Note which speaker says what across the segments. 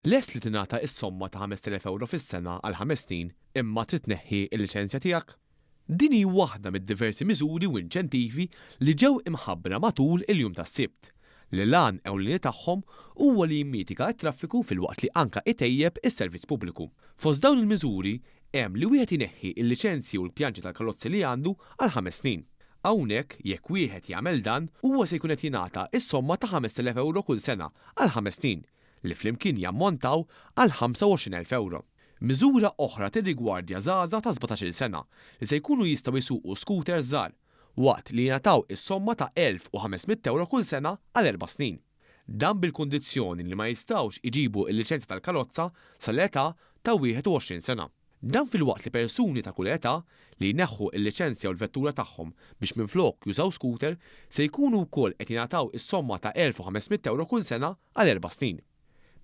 Speaker 1: Lest li tingħata s-somma ta' 5,000 ewro fis-sena għal ħames snin imma trid tneħħi l-liċenzja tiegħek? Din hi waħda mid-diversi miżuri u inċentivi li ġew imħabbra matul il-jum tas-Sibt, li l-għan ewlieni tagħhom huwa li jimmitiga t-traffiku filwaqt li anke itejjeb is-servizz pubbliku. Fost dawn il-miżuri hemm li wieħed ineħħi l-liċenzji u l-pjanċi tal-karozzi li għandu għal ħames snin. Hawnhekk, jekk wieħed jagħmel dan, huwa se jkun qed jingħata s-somma ta' 5,000 ewro kull sena għal ħames snin, li flimkien jammontaw għal 25,000 ewro. Miżura oħra tirrigwardja żgħażagħ ta' 17-il sena li se jkunu jistgħu jsuqu scooters żgħar, waqt li jingħataw is-somma ta' 1,500 ewro kull sena għal erba' snin. Dan bil-kundizzjoni li ma jistgħux iġibu l-liċenzja tal-karozza sal-età ta' 21 sena. Dan filwaqt li persuni ta' kull età li jneħħu l-liċenzja u l-vettura tagħhom biex minflok jużaw scooter se jkunu wkoll qed jingħataw is-somma ta' 1,500 ewro kull sena għal erba' snin.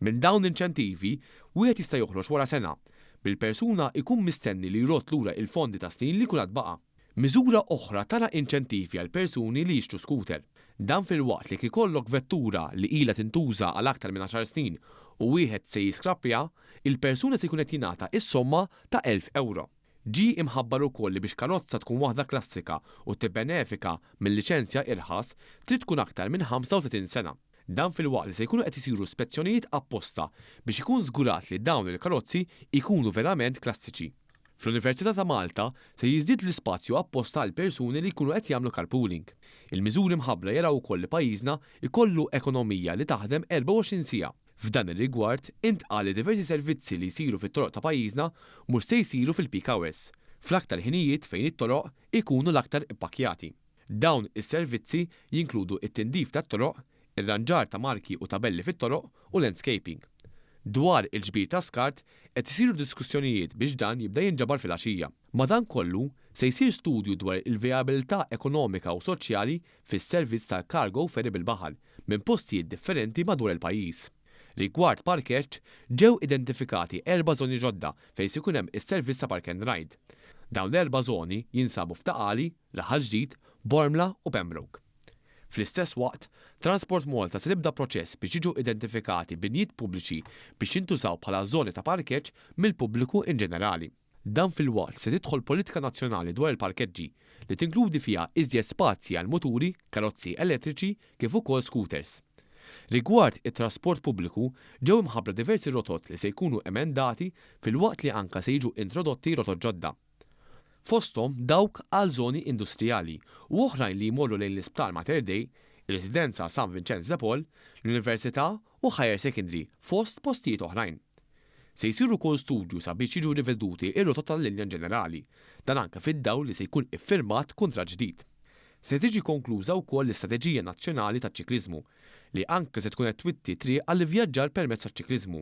Speaker 1: Minn dawn l-inċentivi, wieħed jista' joħroġ wara sena, bil-persuna jkun mistenni li jrodd lura il-fondi tas-snin li jkun għad baqa'. Miżura oħra tara inċentivi għal persuni li jixtru scooter. Dan filwaqt li jekk ikollok vettura li ilha tintuża għal aktar minn għaxar snin u wieħed se jiskrappjaha, il-persuna se jkun qed jingħata s-somma ta' 1,000 ewro. Ġie imħabbar ukoll li biex karozza tkun waħda klassika u tibbenefika minn liċenzja irħas, trid tkun aktar minn 35 sena. Dan filwaqt li se jkunu qed isiru spezzjonijiet apposta biex ikun żgurat li dawn il-karozzi jkunu verament klassiċi. Fl-Università ta' Malta se jiżdied l-ispazju apposta għal persuni li jkunu qed jagħmlu carpooling. Il-miżuri mħabbra jaraw ukoll li pajjiżna jkollu ekonomija li taħdem 24 siegħa. F'dan ir-rigward, intqal li diversi servizzi li jsiru fit-toroq ta' pajjiżna mhux se jsiru fil-peak hours, fl-aktar ħinijiet fejn it-toroq ikunu l-aktar ippakkjati. Dawn is-servizzi jinkludu t-tindif tat-toroq, irranġar ta' marki u tabelli fit-toroq u landscaping. Dwar il-ġbir ta' skart, qed isiru diskussjonijiet biex dan jibda jinġabar filgħaxija. Madankollu, se jsir studju dwar il-vijabilità ekonomika u soċjali fis-servizz tal-cargo ferry bil-baħar minn postijiet differenti madwar il-pajjiż. Rigward parkeġġ, ġew identifikati erba' żoni ġodda fejn se jkun hemm is-servizz ta' park and ride. Dawn l-erba' żoni jinsabu f'Ta' Qali, Raħal Ġdid, Bormla u Pembroke. Fl-istess waqt, Transport Malta se tibda proċess biex jiġu identifikati binjiet pubbliċi biex jintużaw bħala żoni ta' parkeġġ mill-pubbliku inġenerali. Dan filwaqt se tidħol politika nazzjonali dwar il-parkeġġi, li tinkludi fiha iżjed spazji għal muturi, karozzi elettriċi kif ukoll scooters. Rigward it-trasport pubbliku, ġew imħabbra diversi rotot li se jkunu emendati filwaqt li anke se jiġu introdotti rotot ġodda. Fosthom dawk għal żoni industrijali u oħrajn li jmorru lejn l-Isptar Mater Dei, ir-Residenza San Vinċenz de Paul, l-Università u Higher Secondary fost postijiet oħrajn. Se jsir ukoll studju sabiex jiġu riveduti r-rotot tal-linja inġenerali, dan anke fid-dawl li se jkun iffirmat kuntratt ġdid. Se tiġi konkluża wkoll l-Istrateġija Nazzjonali taċ-Ċikliżmu, li anke se tkun qed twitti t-triq għall-ivvjaġġar permezz taċ-ċikliżmu.